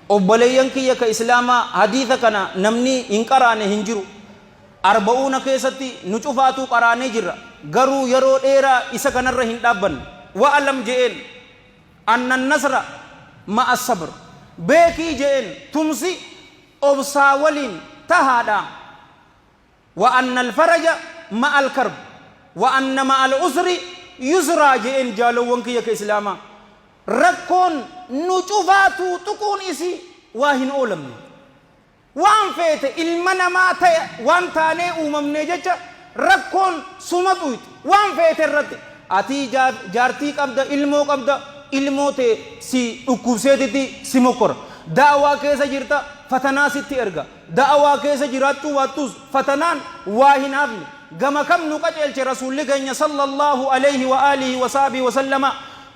Obboleeyyan kiyya ka Islaamaa, hadiisa kana namni hin qaraane hin jiru. Arba'uuna keessatti nu cufaatuu qaraanee jirra. Garuu yeroo dheeraa isa kanarra hin dhaabbanne. Wa'alam je'een, anna nasra ma'a sabr. Beekii je'een, tumsi obsaa waliin tahaadha. Wa anna alfaraja ma'al karb wa anna ma'al usri yusraa je'een. Jaalowwan kiyya ka Islaamaa, rakkoon nu cufaatuu tuquun isii waa hin oolamne. Waan feete ilma namaa ta'e waan taanee uumamnee jecha rakkoon suma xuyxi. Waan feete irratti atii jaartii qabda, ilmoo qabda, ilmoo tee si dhukkubseetitti si mokkora. Da'waa keessa jirta, fatanaa sitti erga. Da'awaa keessa jiraachuu baattus fatanaan waa hin hafne. Gama kam nu qaceelche Rasuulli keenya sallallaahu aleyhi wa aalihi wa sahbihi wa sallama?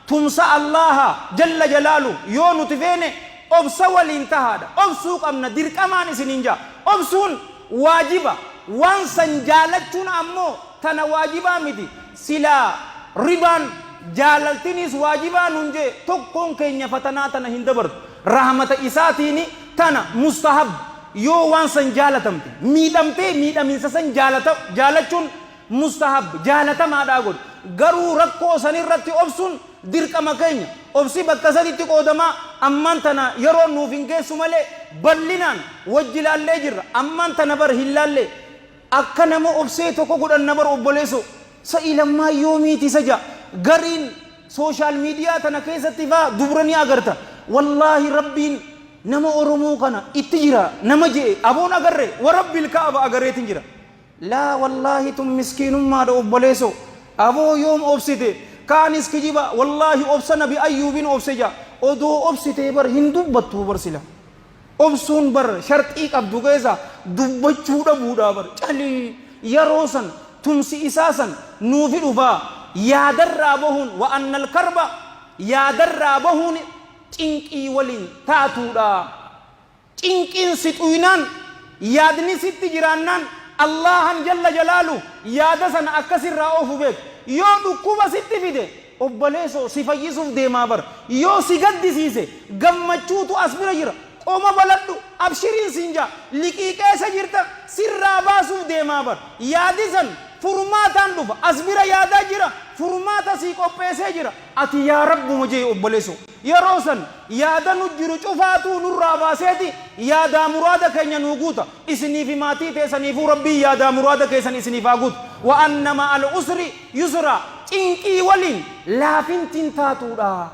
Tumsa Allaaha jalla jalaaluhu yoo nuti feene obsa waliin tahaadha. Obsuu qabna dirqamaan isiniin ja'a. Obsuun waajiba. Waan san jaalachuun ammoo tana waajibaa miti. Silaa ribaan jaalaltiniis waajibaa nuun je'e tokkoon keenya fatanaa tana hin dabartu. Rahmata isaatiini tana mustahab yoo waan san jaalatamte miidhamtee miidhaminsa san jaalata jaalachuun mustahab jaalatamaadhaa godhe. Garuu rakkoo sanirratti obsuun dirqama keenya. Obsi bakka saditti qoodamaa. Ammaan tana yeroon nuuf hin geessu malee bal'inaan wajji laallee jirra. Ammaan tana bar hin laallee akka nama obsee tokko godhanna bar. Obboleesso, sa'i lammaa yoomiiti isa ja'a. Gariin social media tana keessatti faa dubra ni agarta. Wallaahi Rabbiin nama Oromoo kana itti jira nama je'e aboon agarre, wa Rabbil Ka'aba agareetin jira. Laa wallaahi tun miskiinummaadha obboleesso. Aboo yoom obsite? Kaanis kijiba, wallaahi obsa nabi Ayyuubin obse ja'a. Odoo obsitee bar hin dubbattuu bar sila. Obsuun bar sharxii qabdu keessa dubbachuu dhabuudha bar. Calii yeroo san tumsi isaa san nuufi dhufaa. Yaadarraa bahuun, wa annal karba, yaadarraa bahuun cinqii waliin taatuudha. Cinqiin si xuynaan, yaadni sitti jiraannaan, Allaahan jalla jalaaluh yaada sana akka sirraa oofu beeki. Yoo dhukkuba sitti fide obboleessoo, si fayyisuuf deemaa bar. Yoo si gaddisiise gammachuutu as bira jira. Qoma baladhu, abshiriin siin ja'a. Liqii keessa jirta, sirraa baasuuf deemaa bar. Yaadi san furmaataan dhufa. As bira yaadaa jira, furmaata sii qopheessee jira. Ati yaa Rabbuma je'i obboleessoo. Yeroo san yaada nu jiru cufaatuu nurraa baaseeti yaadaa muraada keenya nuu guuta. Isinii fi maatii teessaniifuu Rabbiin yaadaa muraada keessan isiniif haa guutu. Wa anna ma'al usri yusraa, cinqii waliin laafintiin taatuudha.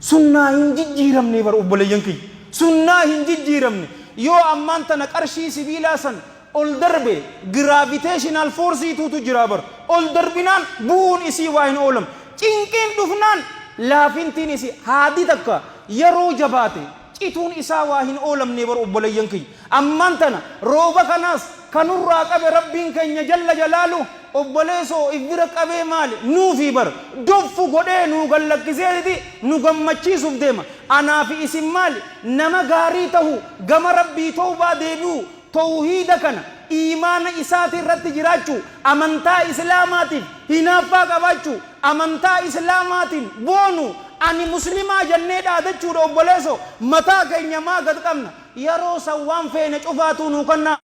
Sunnaa hin jijjiiramne bar obboleeyyan kiyya. Sunnaa hin jijjiiramne. Yoo ammaan tana qarshii sibiilaa san ol darbe, gravitational force tuutu jira bar. Ol darbinaan bu'uun isii waa hin oolam. Cinqiin dhufnaan laafintiin isii haadi takka yeroo jabaate cituun isaa waa hin oolamnee bar obboleeyyan kiyya. Ammaan tana rooba kanaas ka nurraa qabe Rabbiin keenya jalla jalaaluh, obboleesoo, if bira qabee maali nuufii bar doffu godhee nuu gad lakkiseetiti nu gammachiisuuf deema. Anaa fi isin maali nama gaarii tahuu, gama Rabbii towbaa deebi'uu, towhiida kana iimaana isaati irratti jiraachuu, amantaa Islaamaatiif hinaaffaa qabaachuu, amantaa Islaamaatiin boonuu, ani muslimaa jannee dhaadachuudha. Obboleesoo, mataa keenya maa gad qabna? Yeroo san waan feene cufaatuu nuu kannaa.